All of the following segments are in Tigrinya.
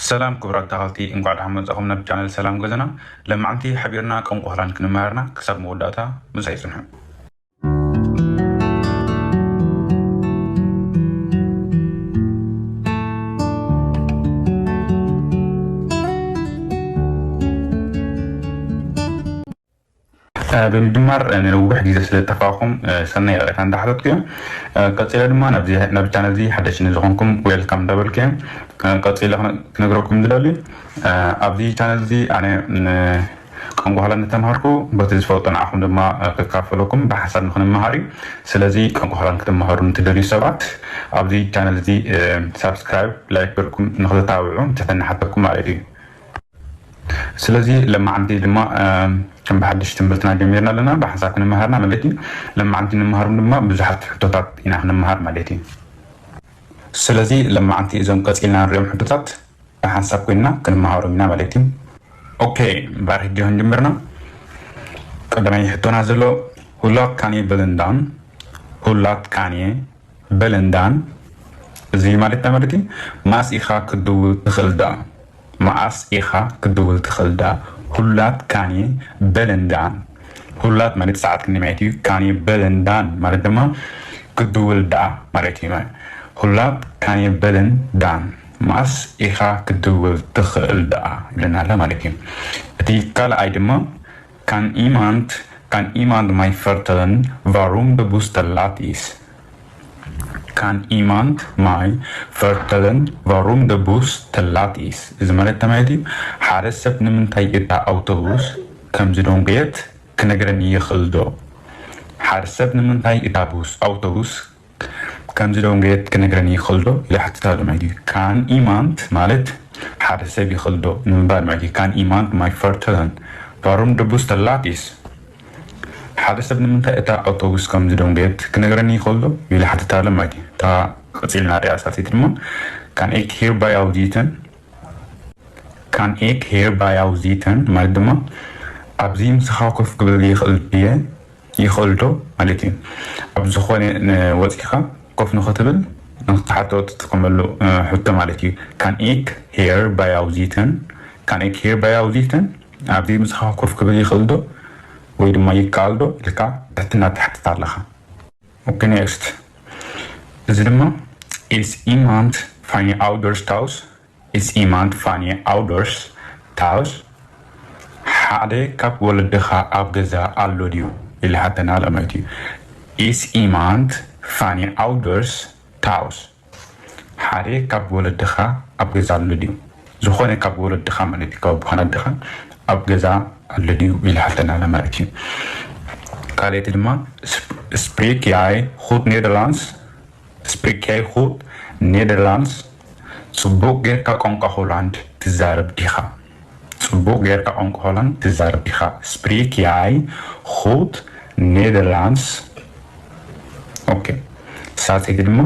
ሰላም ክቡራት ተኸታተልቲ፣ እንኳዕ ደሓን መጻኹም ናብ ቻነል ሰላም ገዛና። ለማዓንቲ ሓቢርና ቋንቋ ሆላንድ ክንመሃርና፣ ክሳብ መወዳእታ ምሳይ ጽንሑ። ብምጅማር ንነዊሕ ግዜ ስለ ዝጠፋእኩም ሰናይ ይቕሬታ እንዳሓተትኩ እየ። ቀጺለ ድማ ናብዚ ናብ ቻነል እዚ ሓደሽ ንዝኾንኩም ዌልካም እንዳበልኩ እየ። ቀጺለ ክነ- ክነግረኩም ዝደሊ ኣብዚ ቻነል እዚ ኣነ ን- ቋንቋ ሆላንድ ተምሃርኩ በቲ ዝፈልጦ ንዓኹም ድማ ከካፈለኩም ብሓሳብ ንክንመሃር እዩ። ስለዚ ቋንቋ ሆላንድ ክትመሃሩ ንትደልዩ ሰባት ኣብዚ ቻነል እዚ ሳብስክራይብ ላይክ ገርኩም ንክትታብዑ ትሕትና ሓተኩም ማለት እዩ። ስለዚ ለማዓንቲ ድማ ከም ብሓድሽ ትምህርትና ጀሚርና ኣለና ብሓንሳብ ክንመሃርና ማለት እዩ። ለማዓንቲ ንምሃሮም ድማ ብዙሓት ሕቶታት ኢና ክንመሃር ማለት እዩ። ስለዚ ለማዓንቲ እዞም ቀፂልና ንሪኦም ሕቶታት ብሓንሳብ ኮይንና ክንመሃሮም ኢና ማለት እዩ። ኦኬ እምበኣር ሕጂ ክንጅምርና ቀዳማይ ሕቶና ዘሎ ሁላት ካኔ በለንዳን ሁላት ካኔ በለንዳን እዚ ማለት እንታይ ማለት እዩ? ማስ ኢኻ ክትድውል ትኽእል ደኣ? መኣስ ኢኻ ክትድውል ትኽእል ደኣ? ሁላት ካኔ በለንዳን። ሁላት ማለት ሰዓት ክንዲ ማለት እዩ። ካኔ በለንዳን ማለት ድማ ክትድውል ደኣ ማለት እዩ። ሁላት ካኔ በለንዳን። መኣስ ኢኻ ክትድውል ትኽእል ደኣ? ይብለና ኣሎ ማለት እዩ። እቲ ካልኣይ ድማ ካን ኢማንት ካን ኢማንት ማይ ፈርተለን ቫሩም ደ ቡስ ተላት ኢስ። Kan iemand mij vertellen waarom de bus te laat is? እዚ ማለት እንታይ ማለት እዩ? ሓደ ሰብ ንምንታይ እታ ኣውቶቡስ ከም ዝደንጎየት ክነግረኒ ይኽእል ዶ? ሓደ ሰብ ንምንታይ እታ ቡስ ኣውቶቡስ ከም ዝደንጎየት ክነግረኒ ይኽእል ዶ? ኢሉ ይሓትት ኣሎ ማለት እዩ። Kan iemand ማለት ሓደ ሰብ ይኽእል ዶ ንምባል ማለት እዩ። Kan iemand mij vertellen waarom de bus te laat is? ሓደ ሰብ ንምንታይ እታ ኣውቶቡስ ከም ዝደንጎየት ክነግረኒ ይኽእል ዶ? ኢሉ ይሓትት ኣሎ ማለት እዩ። እታ ቀፂልና ንሪኣ ሳልሰይቲ ድማ Kan ik hierbij al zitten? Kan ik hierbij al zitten? ማለት ድማ ኣብዚ ምሳኻ ኮፍ ክብል ይኽእል ድየ? ይኽእል ዶ ማለት እዩ። ኣብ ዝኾነ ን- ወፂኻ ኮፍ ንኽትብል ንክትሓቶ ትጥቀመሉ እ፣ ሕቶ ማለት እዩ። Kan ik hierbij al zitten? Kan ik hierbij al zitten? ኣብዚ ምሳኻ ኮፍ ክብል ይኽእል ዶ ወይ ድማ ይከኣል ዶ ኢልካ ትሕትና ትሓትት ኣለኻ። ኦኬ ኔክስት። እዚ ድማ Is iemand van je ouders thuis? Is iemand van je ouders thuis? ሓደ ካብ ወለድኻ ኣብ ገዛ ኣሎ ድዩ? ኢሉ ይሓተና ኣሎ ማለት እዩ። Is iemand van je ouders thuis? ሓደ ካብ ወለድኻ ኣብ ገዛ ኣሎ ድዩ? ዝኾነ ካብ ወለድኻ ማለት እዩ፣ ካብ ኣቦኻን ኣደኻን ኣብ ገዛ ኣሎ ድዩ? ኢሉ ይሓተና ኣሎ ማለት እዩ። ካልኣይቲ ድማ Sp- Spreek jij goed Nederlands? Spreek jij goed Nederlands? ጽቡቕ ጌርካ ቋንቋ ሆላንድ ትዛረብ ዲኻ? ጽቡቕ ጌርካ ቋንቋ ሆላንድ ትዛረብ ዲኻ? Spreek jij goed Nederlands? ኦኬ ሳልሰይቲ ድማ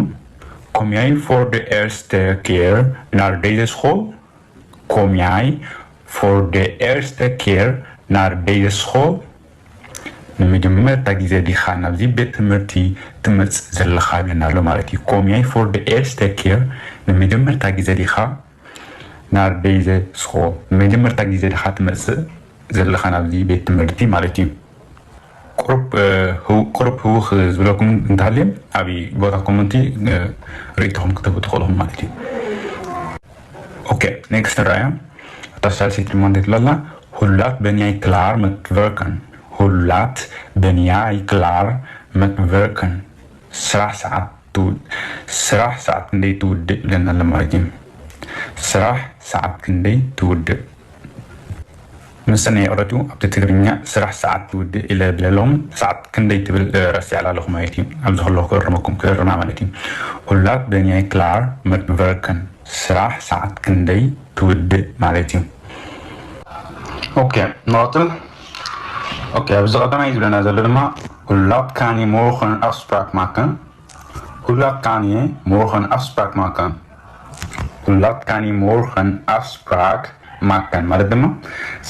Kom jij voor de eerste keer naar deze school? Kom jij voor de eerste keer naar deze school? ንመጀመርታ ግዜ ዲኻ ናብዚ ቤት ትምህርቲ ትመጽእ ዘለኻ ይብለና ኣሎ ማለት እዩ። Kom jij voor de eerste keer? ንመጀመርታ ግዜ ዲኻ naar deze school? ንመጀመርታ ግዜ ዲኻ ትመጽእ ዘለኻ ናብዚ ቤት ትምህርቲ ማለት እዩ። ቁሩብ እ፣ ህው- ቁሩብ ህውኽ ዝበለኩም እንተሃልየ ኣብ ቦታ ኮመንቲ እ፣ ርእይቶኹም ክትህቡ ትኽእሉ ማለት እዩ። ኦኬ ኔክስት ንረኣያ። እታ ሳልሰይቲ ድማ እንታይ ትብለና? Hoe laat ben jij klaar met werken? Hoe laat ben jij klaar met werken? ስራሕ ሰዓት ትው- ስራሕ ሰዓት ክንደይ ትውድእ ይብለና ኣሎ ማለት እዩ። ስራሕ ሰዓት ክንደይ ትውድእ? ምስና ይቕረቱ ኣብቲ ትግርኛ ስራሕ ሰዓት ትውድእ ኢለ ብለሎም ሰዓት ክንደይ ትብል ረሲዕላ ኣለኹ ማለት እዩ። ኣብዚ ከለኹ ክእርመኩም ክእርማ ማለት እዩ። Hoe laat ben jij klaar met werken? ስራሕ ሰዓት ክንደይ ትውድእ ማለት እዩ። ኦኬ ንቐፅል። ኦኬ ኣብዚ ቀዳማይ ዝብለና ዘሎ ድማ Hoe laat kan je morgen afspraak maken? Hoe laat kan je morgen afspraak maken? Hoe laat kan je morgen afspraak maken? ማለት ድማ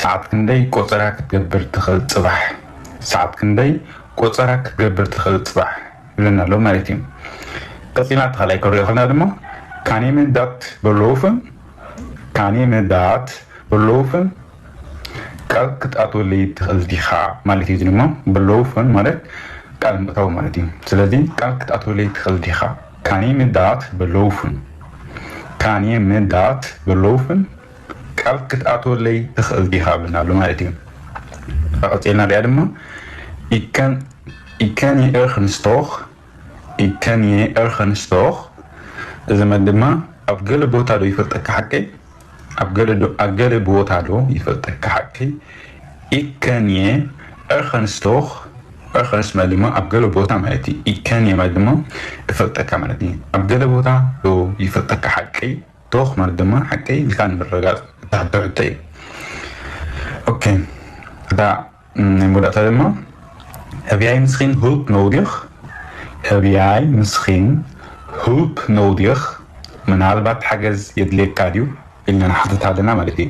ሰዓት ክንደይ ቆፀራ ክትገብር ትኽእል ፅባሕ? ሰዓት ክንደይ ቆፀራ ክትገብር ትኽእል ፅባሕ ይብለና ኣሎ ማለት እዩ። ቀፂልና እቲ ካልኣይ ክንሪኦ ከለና ድማ Kan je me dat beloven? Kan je me dat beloven? ቃል ክትኣትወለይ ትኽእል ዲኻ ማለት እዩ። እዚ ድማ beloven ማለት ቃል ምእታው ማለት እዩ። ስለዚ ቃል ክትኣትወለይ ትኽእል ዲኻ? Kan je me dat beloven? Kan je me dat beloven? ቃል ክትኣትወለይ ትኽእል ዲኻ ብለና ኣሎ ማለት እዩ። ቀፂልና ሪኣ ድማ ik ken ik ken je ergens toch? Ik ken je ergens toch? እዚ ማለት ድማ ኣብ ገለ ቦታ ዶ ይፈልጠካ ሓቀይ? ኣብ ገለ ዶ- ኣብ ገለ ቦታ ዶ ይፈልጠካ ሓቀይ? Ik ken je ergens toch? Ergens ማለት ድማ ኣብ ገለ ቦታ ማለት እዩ። Ik ken je ማለት ድማ እፈልጠካ ማለት እዩ። ኣብ ገለ ቦታ ዶ ይፈልጠካ ሓቀይ? Toch ማለት ድማ ሓቀይ ኢልካ ንምርግጋፅ እትሓቶ ሕቶ እዩ። ኦኬ፣ እታ ናይ መወዳእታ ድማ heb jij misschien hulp nodig? Heb jij misschien hulp nodig? ምናልባት ሓገዝ የድልየካ ድዩ ኢልና ንሓትት ኣለና ማለት እዩ።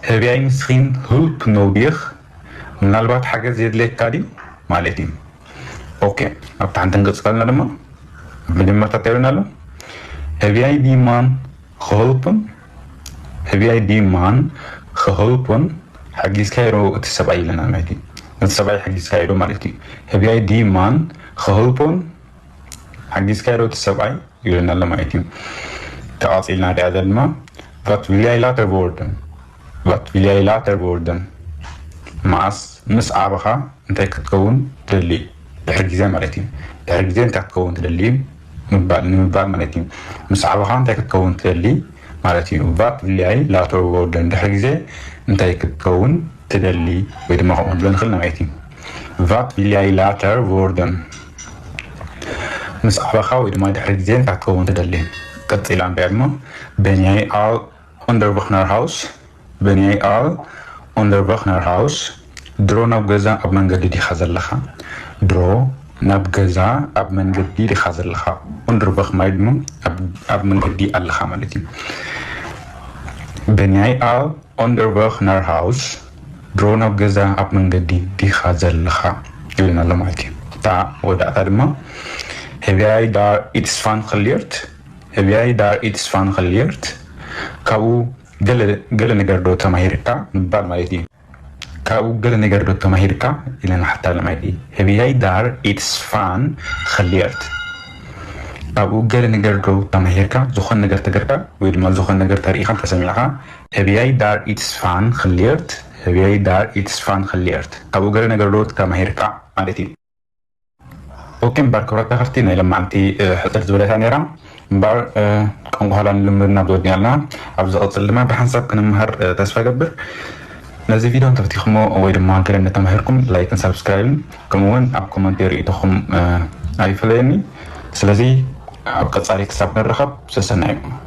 Heb jij misschien hulp nodig? ምናልባት ሓገዝ የድልየካ ድዩ ማለት እዩ። ኦኬ፣ ኣብታ ሓንቲ ንቅፅል ኣለና ድማ መጀመርታ እንታይ ይብለና ኣሎ? Heb jij die man geholpen? Heb jij die man geholpen? ሓጊዝካዮ ዶ እቲ ሰብኣይ ኢለና ማለት እዩ። ነቲ ሰብኣይ ሓጊዝካዮ ዶ ማለት እዩ። Heb jij die man geholpen? ሓጊዝካዮ ዶ እቲ ሰብኣይ ይብለና ኣሎ ማለት እዩ። ተቓፂልና ሪኣ ዘለና Wat wil jij later worden? Wat wil jij later worden? መዓስ ምስ ዓበኻ እንታይ ክትከውን ትደሊ? ድሕሪ ግዜ ማለት እዩ። ድሕሪ ግዜ እንታይ ክትከውን ትደሊ ምባል ንምባል ማለት እዩ። ምስ ዓበኻ እንታይ ክትከውን ትደሊ ማለት እዩ። Wat wil jij later worden? ድሕሪ ግዜ እንታይ ክትከውን ትደሊ? ወይ ድማ ከምኡ ክንብሎ ንኽእል ማለት እዩ። Wat wil jij later worden? ምስ ዓበኻ ወይ ድማ ድሕሪ ግዜ እንታይ ክትከውን ትደሊ? ቀፂላ ንሪኣ ድማ Ben jij al onderweg naar huis? Ben jij al onderweg naar huis? ድሮ ናብ ገዛ ኣብ መንገዲ ዲኻ ዘለኻ? ድሮ ናብ ገዛ ኣብ መንገዲ ዲኻ ዘለኻ? Onderweg ማለት ድማ ኣብ- ኣብ መንገዲ ኣለኻ ማለት እዩ። Ben jij al onderweg naar huis? ድሮ ናብ ገዛ ኣብ መንገዲ ዲኻ ዘለኻ ይብለና ኣሎ ማለት እዩ። እታ ወዳእታ ድማ Heb jij daar iets van geleerd? Heb jij daar iets van geleerd? ካብኡ ገለ ገለ ነገር ዶ ተማሂርካ ምባል ማለት እዩ። ካብኡ ገለ ነገር ዶ ተማሂርካ ኢለ ንሓታ ኣሎ ማለት እዩ። Heb jij daar iets van geleerd? ካብኡ ገለ ነገር ዶ ተማሂርካ? ዝኾን ነገር ተገርካ ወይ ድማ ዝኾን ነገር ተሪኢኻን ተሰሚዕኻ? Heb jij daar iets van geleerd? Heb jij daar iets van geleerd? ካብኡ ገለ ነገር ዶ ተማሂርካ ማለት እዩ። ኦኬ እምበር ክብረት ተኸርቲ ናይ ለማዕንቲ ሕፅር ዝበለታ ነይራ እምበር ቋንቋ ሆላንድ ልምድና ብወዲና ኣለና። ኣብ ዝቐፅል ድማ ብሓንሳብ ክንምሃር ተስፋ ገብር። ነዚ ቪድዮ እንተፈቲኹሞ ወይ ድማ ገለ እንተተማሂርኩም ላይክን ሳብስክራይብን ከምኡ እውን ኣብ ኮመንት ርእይቶኹም ኣይፍለየኒ። ስለዚ ኣብ ቀፃሊ ክሳብ ንራኸብ ሰሰናዩ።